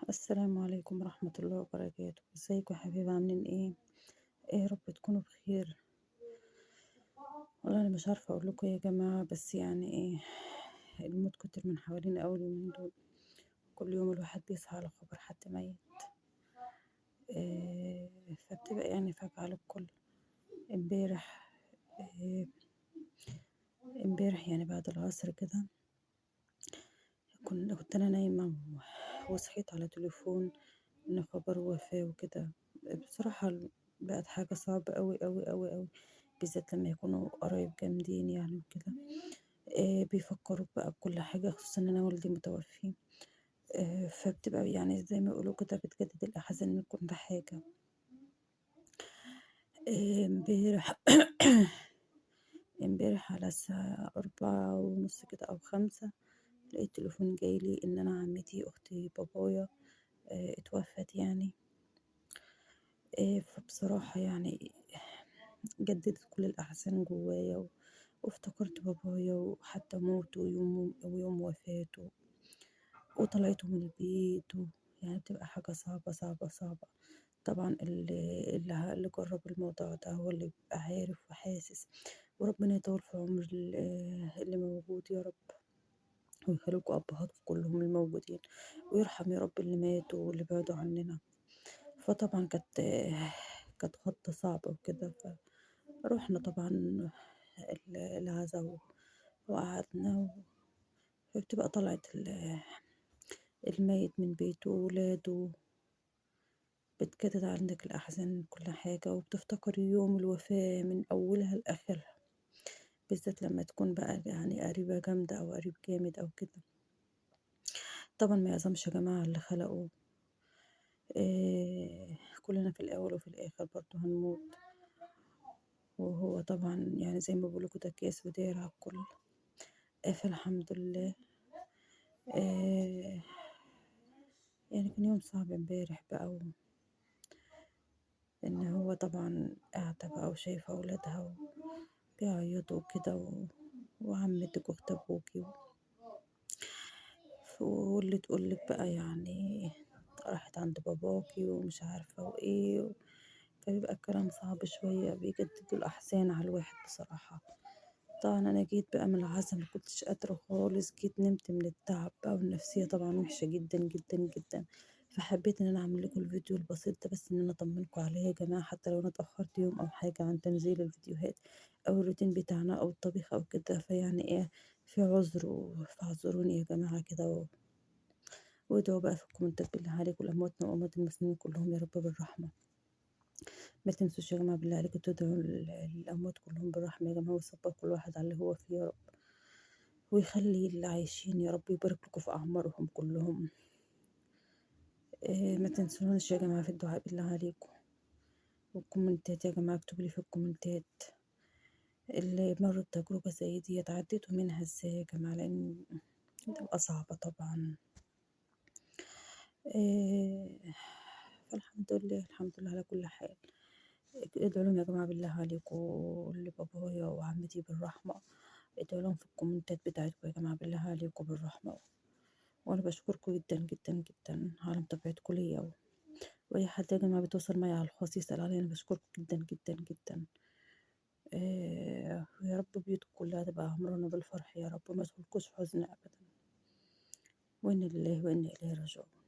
السلام عليكم ورحمة الله وبركاته. ازيكم يا حبايبي؟ عاملين ايه؟ ايه يا رب تكونوا بخير. والله انا مش عارفة اقول لكم يا جماعة، بس يعني ايه، الموت كتر من حوالينا اول يومين دول. كل يوم الواحد بيصحى على خبر حد ميت، إيه، فبتبقى يعني فجعة على الكل. امبارح إيه، امبارح يعني بعد العصر كده كنت انا نايمة وصحيت على تليفون ان خبر وفاة وكده. بصراحة بقت حاجة صعبة أوي أوي أوي أوي، بالذات لما يكونوا قرايب جامدين يعني وكده. بيفكروك بقى بكل حاجة، خصوصا ان انا والدي متوفي. فبتبقى يعني زي ما يقولوا كده بتجدد الأحزان من كل حاجة. امبارح امبارح على الساعة 4:30 كده أو 5، لقيت تليفون جايلي إن أنا عمتي أختي بابايا اتوفت يعني. فبصراحة يعني جددت كل الأحزان جوايا، وافتكرت بابايا وحتى موته ويوم وفاته وطلعته من البيت يعني بتبقى حاجة صعبة صعبة صعبة. طبعا اللي جرب الموضوع ده هو اللي بيبقى عارف وحاسس، وربنا يطول في عمر اللي موجود يا رب، ويخليكوا أبهاتكم كلهم الموجودين، ويرحم يا رب اللي ماتوا واللي بعدوا عننا. فطبعا كانت خطة صعبة وكده. فروحنا طبعا العزا وقعدنا، فبتبقى طلعت الميت من بيته وولاده، بتجدد عندك الأحزان من كل حاجة، وبتفتكر يوم الوفاة من أولها لآخرها، بالذات لما تكون بقى يعني قريبة جامدة أو قريب جامد أو كده. طبعا ما يعظمش يا جماعة اللي خلقوه، كلنا في الأول وفي الآخر برضو هنموت، وهو طبعا يعني زي ما بيقولوا كده كاس وداير على الكل. فالحمد لله. يعني كان يوم صعب امبارح بقى، إن هو طبعا قاعدة بقى وشايفة أولادها وبيعيطوا وكده، وعمتك وأخت أبوكي واللي تقولك بقى يعني راحت عند باباكي ومش عارفة وإيه، فبيبقى الكلام صعب شوية، بيجددوا الأحزان على الواحد بصراحة. طبعا أنا جيت بقى من العزا ما كنتش قادرة خالص، جيت نمت من التعب بقى، والنفسية طبعا وحشة جدا جدا جدا. فحبيت إن أنا أعمل لكم الفيديو البسيط ده بس إن أنا أطمنكم عليه يا جماعة، حتى لو أنا اتأخرت يوم أو حاجة عن تنزيل الفيديوهات أو الروتين بتاعنا أو الطبيخ أو كده، فيعني إيه في عذر، فاعذروني يا جماعة كده، وادعوا بقى في الكومنتات بالله عليكم لأمواتنا وأموات المسلمين كلهم يا رب بالرحمة. ما تنسوش يا جماعة بالله عليكم تدعوا للأموات كلهم بالرحمة يا جماعة، ويصبر كل واحد على اللي هو فيه يا رب، ويخلي اللي عايشين يا رب يبارك لكم في أعمارهم كلهم. ما تنسوناش يا جماعة في الدعاء بالله عليكم، والكومنتات يا جماعة اكتبوا لي في الكومنتات اللي مر بتجربة زي دي عديتوا منها ازاي يا جماعة، لأن بتبقى صعبة طبعا. فالحمد لله، الحمد لله على كل حال. ادعوا لهم يا جماعة بالله عليكم لبابايا وعمتي بالرحمة، ادعوا لهم في الكومنتات بتاعتكم يا جماعة بالله عليكم بالرحمة. وأنا بشكركم جدا جدا جدا على متابعتكم ليا، وأي حد يا جماعة بيتواصل معايا على الخاص يسأل عليا، أنا بشكركم جدا جدا جدا. ويا رب بيوتكم كلها تبقى عمرانة بالفرح يا رب، وما تدخلكوش حزن أبدا. وإنا لله وإنا إليه راجعون.